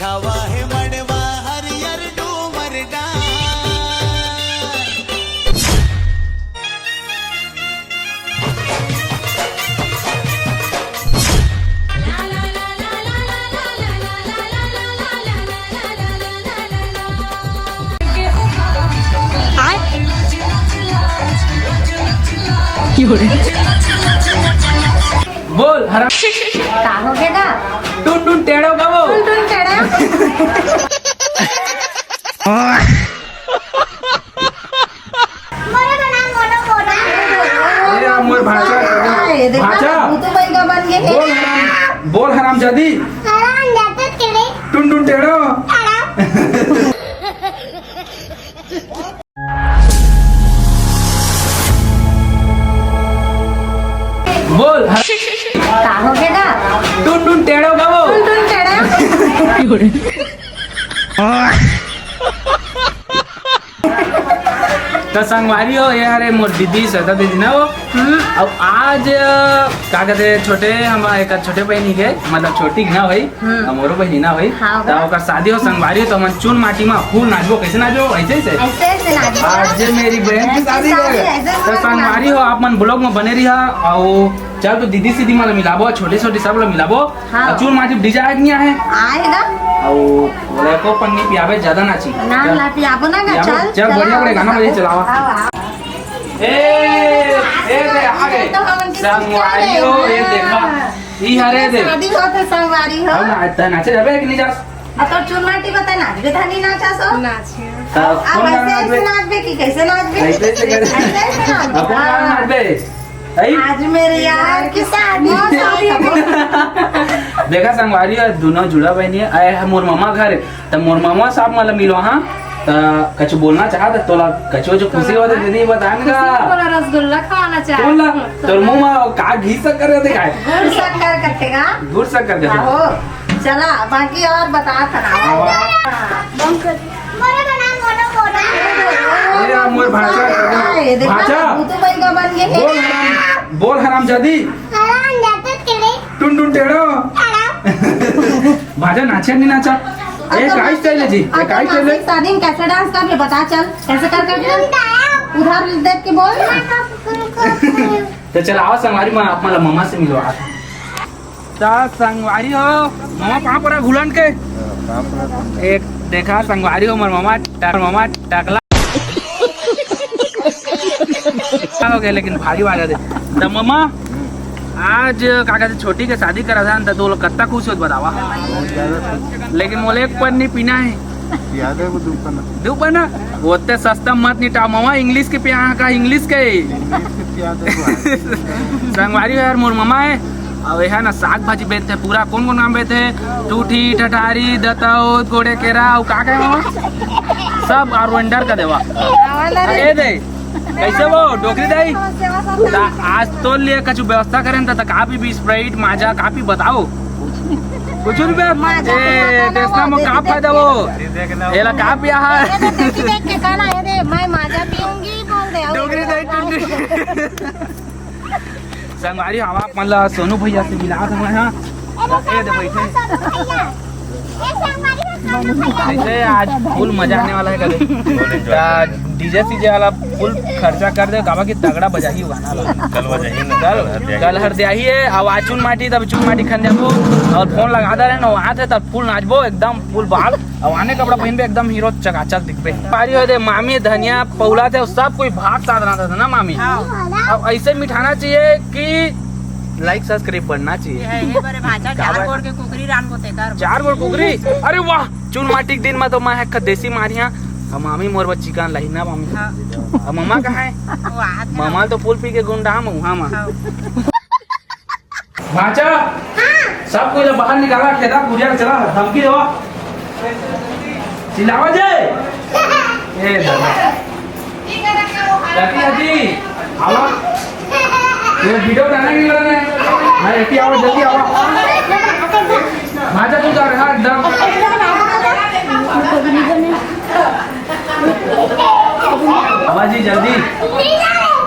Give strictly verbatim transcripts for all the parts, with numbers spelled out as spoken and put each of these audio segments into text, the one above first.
हवा हे मड़वा हरियर डूमर डार। बोल हराम। का हो गे गा? टुन टुन टेढ़ो का वो। टुन टुन टेढ़ो। मोरे बना, मोनो, मोनो। ए, आ, मोर भांचा। ए, देखा, भांचा। तू तो भाई का बन गए। बोल हराम, बोल हराम जादी। हराम जादी तेरे। टुन टुन टेढ़ो। टेढ़ो। बोल हर- का हो गे गा? टुन टुन टेढ़ो का वो। टुन टुन टेढ़ो। त संगवारी हो, ये हरे मोर दीदी, श्वेता दीदी ना वो। हम्म। अब आज, अ, का कहते, छोटे हम एक छोटे बहिनी के, मतलब छोटी ना होई, हम्म। हमरो बहिनी ना होई, हाँ, त हाँ। ओकर शादी हो संगवारी, त हमन चुन माटी मा फुल नाचबो। कैसे नाचबो? ऐसे, ऐसे। ऐसे, ऐसे नाचबो। आज जे मेरी बहन की ऐसे शादी शादी, है। ऐसे त बोलो संगवारी हो, आप मन vlog में बने रहिहा। अउ चल तो दीदी सीधी मन ला मिलाबो, छोटे छोटे सब ला मिलाबो। हाँ। अउ चुन माटी डीजे आए कि नहीं आए? आए ना। अउ बोले को पन्नी पियाबे, ज्यादा नाची। ना, चल। ना पियाबो ना, ना, पियाबो। चल, चल, चला, बढ़िया, बढ़िया गाना बजे, चलावा। आओ, आओ। ए, ए, दे, आ गए। तो हमन के संगवारी हो, ए, देखा। ई हरे दे। शादी हो तो संगवारी हो। अब ना, त नाचे जाबे कि नहीं जास? अब तो चुन माटी बता, नाचबे था, नहीं नाचा सो? नाचिए। त अब कौन गाना ऐसे, ऐसे नाचबे? नाचबे कि कैसे नाचबे? ऐसे, ऐसे करे। ऐसे, ऐसे नाचबे। अब कौन गाना हाँ। नाचबे? आई? आज मेरे यार की शादी। मोर शादी। देखा संगवारी है, दोनों जुड़ा बहनी है। आए है मोर मामा घर, त मोर मामा साहब मला मिलो, हाँ। त कछु बोलना चाहत है तोला, कछु जो खुशी होत है, दीदी बतान का। खुशी में तोला रसगुल्ला खवाना चाहत कौन ला? हूँ। तोर मुंह में का घी शक्कर रहते का? गुड़ शक्कर कथे का? गुड़ शक्कर कथे। आहो, चला, बाकी और बता था ना। हाँ। मोरे बना, मोनो, मोनो। ए, आ, मोर भांचा। ए, देखा, भांचा। तू तो भाई का बन गए। बोल हराम, बोल हराम जादी। हराम जादी तेरे। टुन टुन टेढ़ो। टेढ़ो। भांचा नाचे नहीं नाचा? अब ए, तो काई style है जी? ए, अब तो काई style है? मासिक शादी में कैसे dance कर ले, बता चल। कैसे कर कर ले? उधार देख के बोल। तो चल, आओ संगवारी, मैं आप मला मम्मा से मिलवा। त संगवारी हो, मामा पाँव परा घुलन के। एक देखा संगवारी हो, मोर मामा ट-, मामा टकला हो गए, लेकिन भारी बाजा दे। त मामा, आज का कहते, छोटी के शादी करा था, त तू लोग कत्ता खुश होत बतावा। लेकिन मोला एक पन्नी पीना है। पिया दे वो दू पन्ना। दू पन्ना? ओते सस्ता मत निटाव मामा, English के पिया का, English के। English के पिया दे वो। संगवारी हो यार, मोर मामा है। अब यह ना साग भाजी बेचते पूरा, कौन कौन काम बेचते? टूठी, ठठारी, दतौत, गोड़े केरा, अउ का कहे मामा? सब allrounder का देवा। अरे दे, कैसे वो डोकरी दाई? त आज तो लिए कछु व्यवस्था करें त, त काफी भी Sprite, माजा, काफी बताओ। कुछ रुपया? माजा, ए, माजा, देश ना वो, मो दे, का दे, फायदा दे। वो? एला का पिया है? ये तो देखी देख के कहना, ये दे, मैं माजा पीऊंगी, बोल दे। डोकरी दाई टुंडी। संगवारी, हम आप मन ला सोनू भैया से मिला दे, हाँ। ए दे, बैठे। ऐसे आज full मजा आने वाला है कल। डीजे सीजे वाला full खर्चा कर दे, काबा कि तगड़ा बजाही गाना ला। कल बजाही ना, कल, कल हर दियाही है। अब आज चुन माटी, तब चुन माटी खन जाबो और फोन लगा दे रहे ना, वहाँ थे तब full नाचबो, एकदम full बाल। अब आने कपड़ा पहनबे, एकदम हीरो चकाचक दिखबे। पारी हो दे, मामी धनिया पौला थे, सब कोई भाग साथ रहता था ना मामी। हाँ। अब ऐसे मिठाना चाहिए कि like subscribe बढ़ना चाहिए। ये, ये बड़े भांचा चार गोड़ के कुकरी रान को तेकर। चार गोड़ कुकरी? अरे वाह, चुन माटी के दिन में तो मैं है देसी मारिया। हम मामी मोर बर चिकन लाही ना मामी। हाँ। अब मामा कहाँ है? वो आत है। मामा तो फूल पी के गुंडा हम वहाँ मा। हाँ। भांचा, सब कोई ला बाहर निकाला, खेदा कुरिया चला, धमकी देवा। चिल्लावा जे। ए दादा। हटी, हटी। आवा। ये video बनाना नहीं बनाना है? अरे, हटी, आवा, जल्दी आवा। भांचा, तू जा रहा एकदम। आवा जी, जल्दी।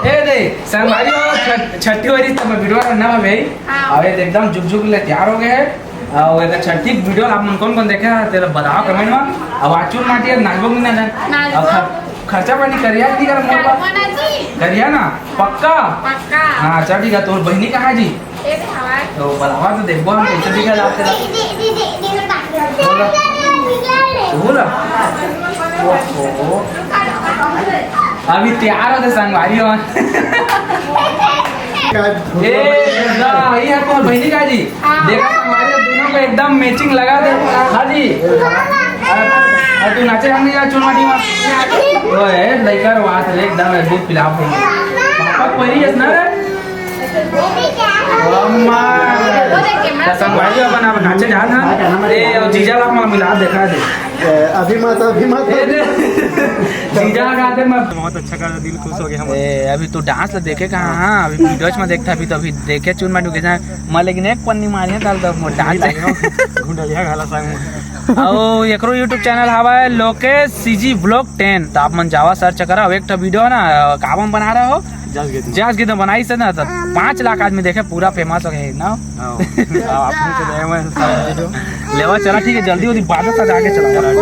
ए दे, संगवारी हो, छठ-, छठी वाली तब video ना भाई। हाँ। अबे एकदम जुग जुग ले तैयार हो गए हैं। अउ एकर छट्ठी video आप मन कौन कौन देखे हे, तेला बताओ comment में। अब आज चून माटी अब नाचबो कि ना जान? नाचबो। अब खर-, खर्चा पानी करिया कि नहीं करम मोर पास? करबो ना जी। करिया ना? पक्का? पक्का। हाँ, चल ठीक है, तोर बहिनी कहाँ जी? ए दे हवा। तो बुलावा तो देखबो हम कैसे दिखा जाते ला। दीदी, दीदी, दीदी, बोला। तो बोला। ओहो। अभी तैयार होते संगवारी हो। ए, ना, ये है तुम्हारी बहनी का जी। हाँ। देखा संगवारी हो, दोनों को एकदम matching लगा दे। हाँ जी। और, और तू नाचे हम नहीं चुनवाटी में। ओए, लइका रो बात ले, एकदम अद्भुत पिलाप हो। पापा परी है ना रे? अम्मा। त संगवारी अपन अब नाचे जात हन। ए, अउ जीजा ला मोला मिला देखा दे। ए, अभी मत, अभी मत। ए, दे। जीजा का दे मत। बहुत अच्छा कर, दिल खुश हो गया हमारा। ए, अभी तू dance ला देखे कहाँ? हाँ, अभी videos में देखता, अभी तो अभी देखे चुन माटू के जाए। मैं लेकिन एक पन्नी मारी है, डाल दो मोर dance। गुंडलिया घाला संग में। अउ एकरो YouTube channel हवा है लोकेश CG vlog ten, तो आप मन जावा search करा। एक ठो video है ना, का बना रहा हो? जस गीत में। जस गीत में बनाई से ना, तो पाँच लाख आदमी देखे, पूरा famous हो गया ना। हाँ, आप लोग के दया में सब video। लेवा चला, ठीक है, जल्दी होती, बाद में सजा के चला।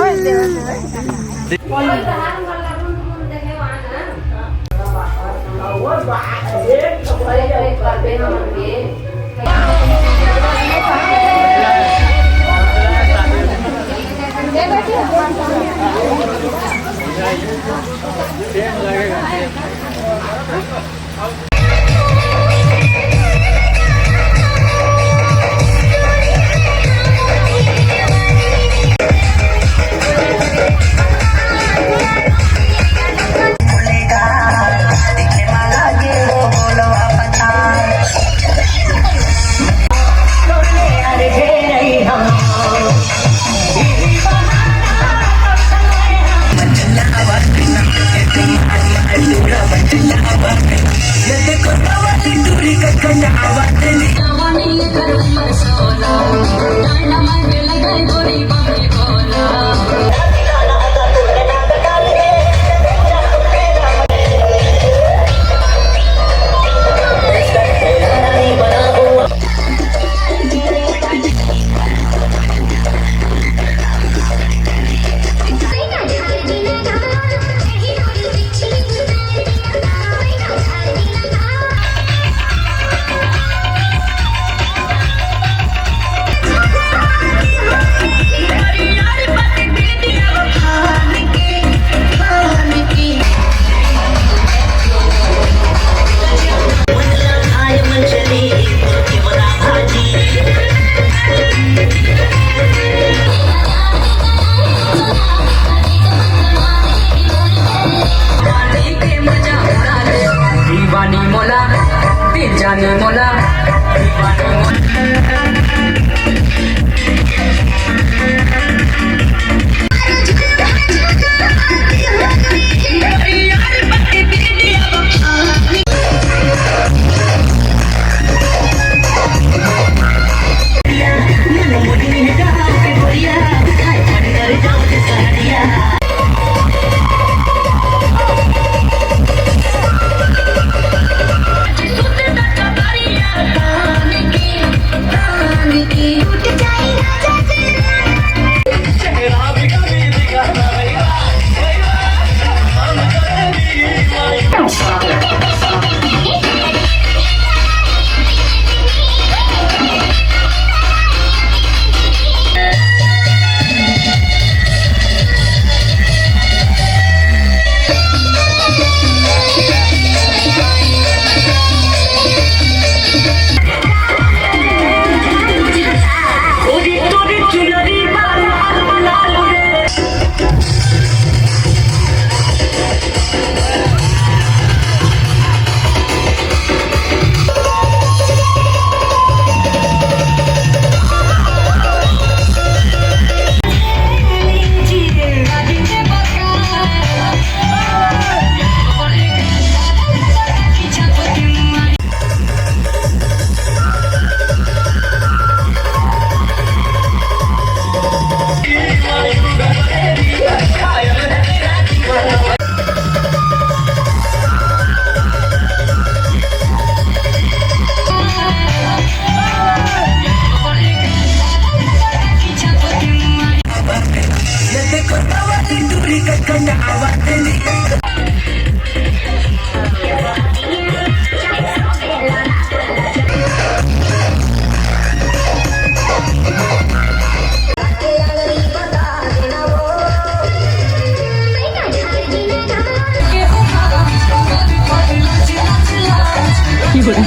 কি করে?